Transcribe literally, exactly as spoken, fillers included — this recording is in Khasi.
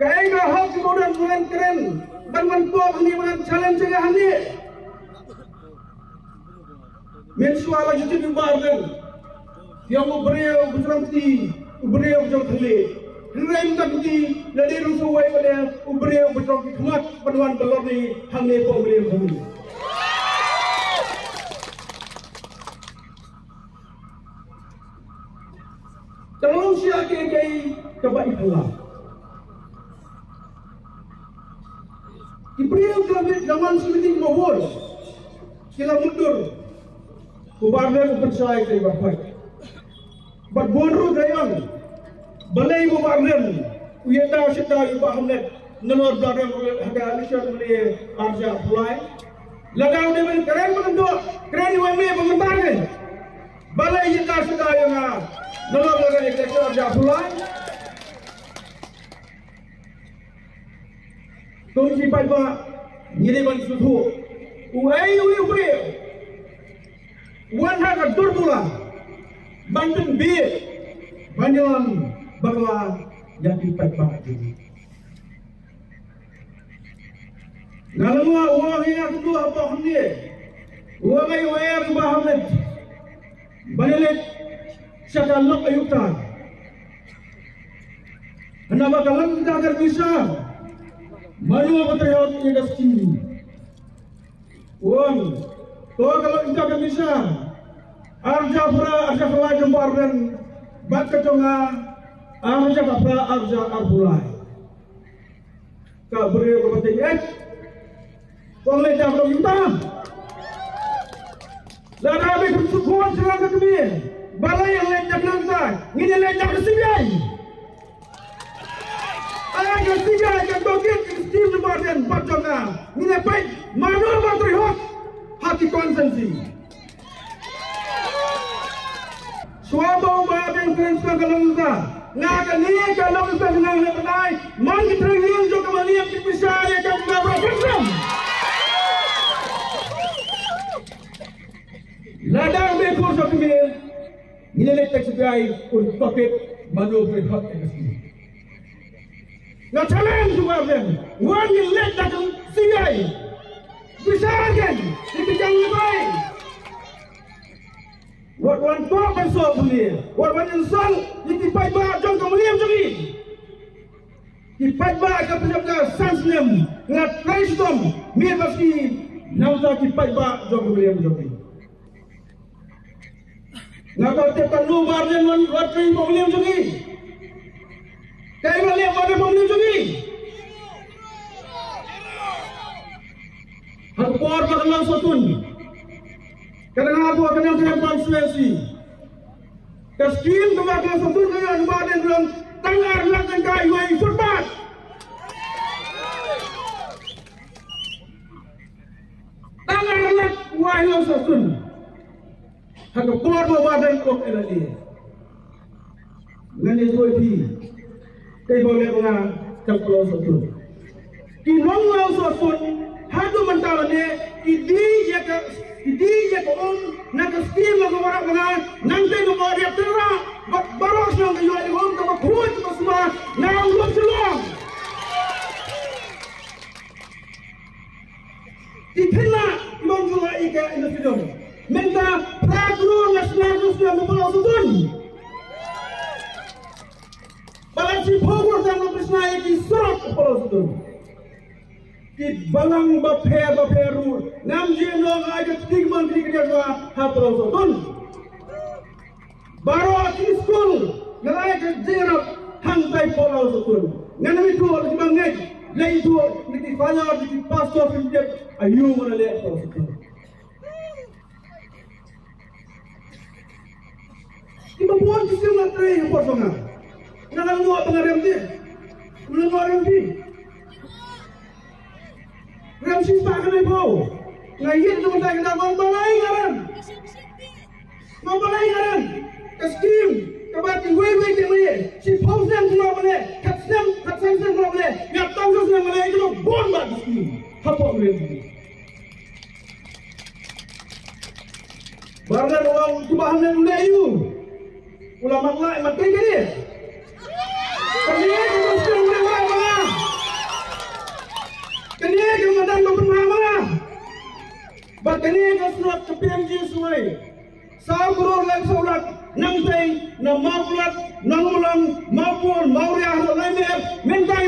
Kaei ka hok jong u dang kren kren ban wan pop hangne ban challenge ïa nga hangne. Mynshuwa la ju tip ïa u Bah Ardent. Ïa u briew ba jrong kti, u briew ba jrong kti. Hynrei mynta kti la dei ruh sa uwei ba dei u briew ba jrong ki khmat ban wan ban lor ïa hangne hapoh Mylliem hangne. Tang long shisha kiei kiei kaba i phylla. Ki briew ki la mih, la wan sha meeting ba bun. Ki la mutdur. U Bah Ardent u pynshai ka i ba pait. Bad bun ruh ka ïong. Balei u Bah Ardent u ïada shada ïa u Bah Hamlet. Nalor Bah Ardent u ha ka election u leh arja pulai. Lada u dei ban kren ba kynduh, kren ïa u M L A ba mynta ne. Balei ïada shada ïa nga. Nalor Bah Ardent u leh arja pulai. Kum ki paidbah ngi dei ban sngewthuh. Uei uei u briew wan ha ka dur bula ban pynbiej ban ïalam bakla ïa ki paidbah jong ngi. Nga la ong, u ong ïa nga kynduh hapoh hangne. U ong ïa u, ïa u Bah Hamlet ban ïaleit sha ka lok Ayubtar. Hynrei ba ka long ka bishar, mano ba trei hok ïa ka skim. U ong, to ka long ka bishar. Arja phra, arja phra jong u Bah Ardent bad ka jong nga, arja phra, arja arphew lai. Ka briew kaba tieng eh. Kong leh da kong yuta. Lada ba kum sukut sila ka kmie. Balei ïa leh da kong yuta. Ngin ïa leh da ka C B I. Ai ka C B I ka tohkit ka skim jong u Bah Ardent bad jong nga. Ngin ïa peit mano ba trei hok ha ki constituency. Shuwa ba u Bah Ardent kren shuwa ka long ka. Nga kane ka long ka nga nga pynai. Man ki trei ïing jong ka Mylliem ki bishar ïa ka nga ba kren. Lada u dei pur sha kmie. Ngin leh da ka C B I un tohkit mano ba trei hok ïa ka skim. Nga challenge u Bah Ardent, wan ngin leit da ka C B I. Bishar kein, ïa ki jingïadei. Wat wan pop ban sop hangne, wat wan insult ïa ki paidbah jong ka Mylliem jong ngi. Ki paidbah ka pynïap ka san snem, nga trei shitom, miet bad sngi, na bynta ki paidbah jong ka Mylliem jong ngi. Nga kwah tip katno u Bah Ardent u la trei hapoh Mylliem jong ngi. Kaei ba u la leh hapoh Mylliem jong ngi. Ha ka por ba ka long Sohtun. Ka dang hapoh ka dang hapoh constituency. Ka skim kaba ka long Sohtun ka long u Bah Ardent u long tang ar lak tyngka ïa u footpath. Tang ar lak wai long Sohtun. Ha ka por ba u Bah Ardent u M L A. Ngan ïathuh ïa phi. Kaei ba u leh ba nga ka Palau Sohtun. Ki nong Palau Sohtun haduh mynta lane ki die ïa ka, ki die ïa ka um na ka skim ba ka wanrah ba nga. Nangta ka bor ïa tynrah bad baroh shnong ka ïoh ïa ka um kaba khuid kaba sumar na u Lum Shillong. Ki khynnah ki bym ju lah ïa ka industry dong. Mynta phra klur nga shna klur shna ha Palau Sohtun. Ba la shiphew klur tang nga pynshna ïa ki surok ha Palau Sohtun. Ki balang bapher bapher ruh ngam ju ïoh ai ka kti kmon kti kdiang ha Palau Sohtun. Baroh ki skul nga la ai ka jingïarap hangtai Palau Sohtun. Ngan ym ïathuh ïa ki bangeit, nga ïathuh ïa ki father, ïa ki pastor, ki tip aïu nga la leh Palau Sohtun. Kiba bun ki sngewthuh trei ha por jong nga. Nga la ïoh ba nga rem te. Nga la ïoh rem te. Rem shi spah khyndai phew. Nga ïeit jong nga, nga ong balei nga rem. Nga ong balei nga rem. Ka skim kaba kiwei wei ki ïa shiphew snem ki la ïa, khatsnem, khatsan snem ki la ïa, nga tang snem nga ïa, ïa ki la bun bha ki skim. Hapoh Mylliem. Ba nga ong tu ba hangno u dei u. U la mat lai mat kai kane. Kane ka skim u dei u lai ba nga. Kane ka slot ka P M G Y S Y. Saw klur lai saw lak, nangtei, na Mawklat, Nongmlong, Mawpun, Mawriah, na Laimer, mynta